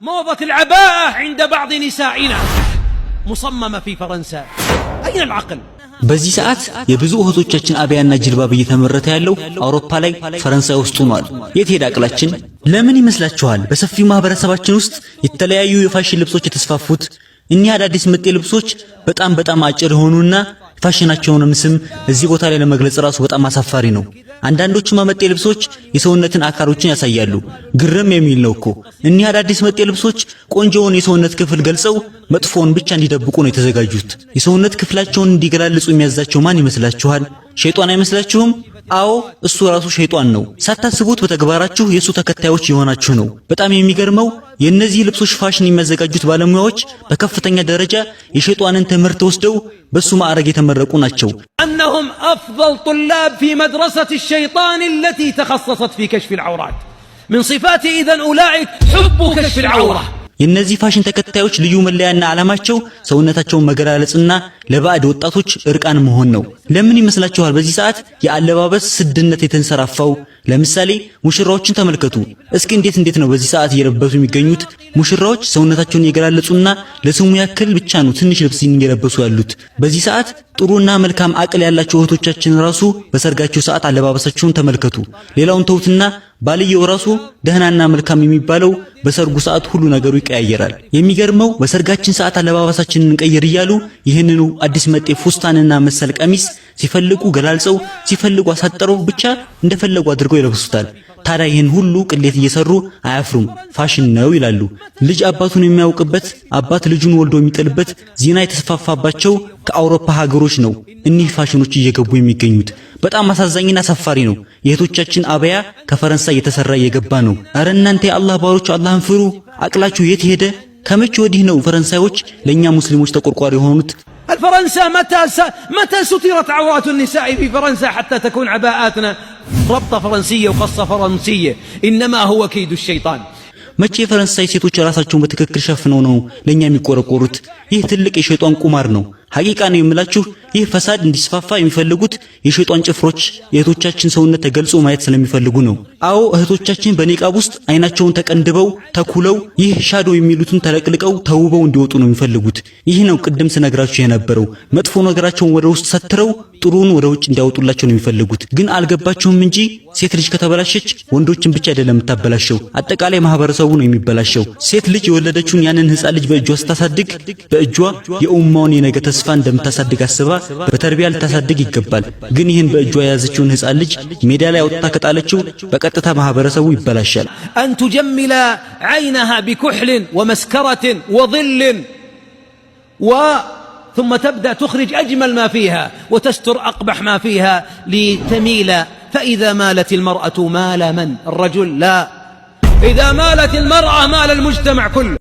موضة العباءة عند بعض نسائنا مصممة في فرنسا، أين العقل؟ በዚህ ሰዓት የብዙ እህቶቻችን አባያና ጅልባብ እየተመረተ ያለው አውሮፓ ላይ፣ ፈረንሳይ ውስጥ ሆኗል። የት ሄደ አቅላችን? ለምን ይመስላችኋል በሰፊው ማህበረሰባችን ውስጥ የተለያዩ የፋሽን ልብሶች የተስፋፉት? እኒህ አዳዲስ መጤ ልብሶች በጣም በጣም አጭር የሆኑና ፋሽናቸውንም ስም እዚህ ቦታ ላይ ለመግለጽ ራሱ በጣም አሳፋሪ ነው። አንዳንዶቹማ መጤ ልብሶች የሰውነትን አካሎችን ያሳያሉ። ግርም የሚል ነው እኮ። እኒህ አዳዲስ መጤ ልብሶች ቆንጆውን የሰውነት ክፍል ገልጸው መጥፎውን ብቻ እንዲደብቁ ነው የተዘጋጁት። የሰውነት ክፍላቸውን እንዲገላልጹ የሚያዛቸው ማን ይመስላችኋል? ሸይጧን አይመስላችሁም? አዎ፣ እሱ ራሱ ሸይጧን ነው። ሳታስቡት በተግባራችሁ የእሱ ተከታዮች የሆናችሁ ነው። በጣም የሚገርመው የእነዚህ ልብሶች ፋሽን የሚያዘጋጁት ባለሙያዎች በከፍተኛ ደረጃ የሸይጧንን ትምህርት ወስደው በሱ ማዕረግ የተመረቁ ናቸው። أنهم أفضل طلاب في مدرسة الشيطان التي تخصصت في كشف العورات. من صفات إذن أولئك حب كشف العورة. የእነዚህ ፋሽን ተከታዮች ልዩ መለያና ዓላማቸው ሰውነታቸውን መገላለጽና ለባዕድ ወጣቶች እርቃን መሆን ነው። ለምን ይመስላችኋል በዚህ ሰዓት የአለባበስ ስድነት የተንሰራፋው? ለምሳሌ ሙሽራዎችን ተመልከቱ እስኪ፣ እንዴት እንዴት ነው በዚህ ሰዓት እየለበሱ የሚገኙት? ሙሽራዎች ሰውነታቸውን እየገላለጹና ለስሙ ያክል ብቻ ነው ትንሽ ልብስ እየለበሱ ያሉት። በዚህ ሰዓት ጥሩና መልካም አቅል ያላቸው እህቶቻችን ራሱ በሰርጋቸው ሰዓት አለባበሳቸውን ተመልከቱ። ሌላውን ተውትና ባልየው ራሱ ደህናና መልካም የሚባለው በሰርጉ ሰዓት ሁሉ ነገሩ ይቀያየራል። የሚገርመው በሰርጋችን ሰዓት አለባበሳችንን እንቀይር እያሉ ይህንኑ አዲስ መጤ ፉስታንና መሰል ቀሚስ ሲፈልጉ ገላልጸው፣ ሲፈልጉ አሳጥረው፣ ብቻ እንደፈለጉ አድርገው ይለብሱታል። ታዲያ ይህን ሁሉ ቅሌት እየሰሩ አያፍሩም? ፋሽን ነው ይላሉ። ልጅ አባቱን የማያውቅበት፣ አባት ልጁን ወልዶ የሚጥልበት ዚና የተስፋፋባቸው ከአውሮፓ ሀገሮች ነው እኒህ ፋሽኖች እየገቡ የሚገኙት። በጣም አሳዛኝና አሳፋሪ ነው። የእህቶቻችን አባያ ከፈረንሳይ እየተሰራ እየገባ ነው። እረ እናንተ የአላህ ባሮች፣ አላህን ፍሩ። አቅላችሁ የት ሄደ? ከመቼ ወዲህ ነው ፈረንሳዮች ለእኛ ሙስሊሞች ተቆርቋሪ የሆኑት? الفرنسا متى سترت عورات النساء في فرنسا حتى تكون عباءاتنا ربطة فرنسية وقصة فرنسية؟ إنما هو كيد الشيطان. መቼ የፈረንሳይ ሴቶች ራሳቸውን በትክክል ሸፍነው ነው ለኛ የሚቆረቆሩት? ይህ ትልቅ የሸይጧን ቁማር ነው። ሐቂቃ ነው የምላችሁ። ይህ ፈሳድ እንዲስፋፋ የሚፈልጉት የሸይጧን ጭፍሮች የእህቶቻችን ሰውነት ተገልጾ ማየት ስለሚፈልጉ ነው። አዎ፣ እህቶቻችን በኒቃብ ውስጥ አይናቸውን ተቀንድበው፣ ተኩለው፣ ይህ shadow የሚሉትን ተለቅልቀው ተውበው እንዲወጡ ነው የሚፈልጉት። ይህ ነው ቅድም ስነግራችሁ የነበረው። መጥፎ ነገራቸውን ወደ ውስጥ ሰትረው ጥሩን ወደ ውጭ እንዲያወጡላቸው ነው የሚፈልጉት። ግን አልገባችሁም እንጂ ሴት ልጅ ከተበላሸች ወንዶችን ብቻ አይደለም የምታበላሸው፣ አጠቃላይ ማህበረሰቡ ነው የሚበላሸው። ሴት ልጅ የወለደችውን ያንን ህፃን ልጅ በእጇ ስታሳድግ በእጇ የኡማውን የነገ ተስፋ እንደምታሳድግ አስባ በተርቢያ ልታሳድግ ይገባል። ግን ይህን በእጇ የያዘችውን ህፃን ልጅ ሜዳ ላይ አውጥታ ከጣለችው በቀጥታ ማህበረሰቡ ይበላሻል። أن تجمل عينها بكحل ومسكرة وظل و ثم تبدأ تخرج أجمل ما فيها وتستر أقبح ما فيها لتميل. فإذا مالت المرأة مال من؟ الرجل؟ لا، إذا مالت المرأة مال المجتمع كله.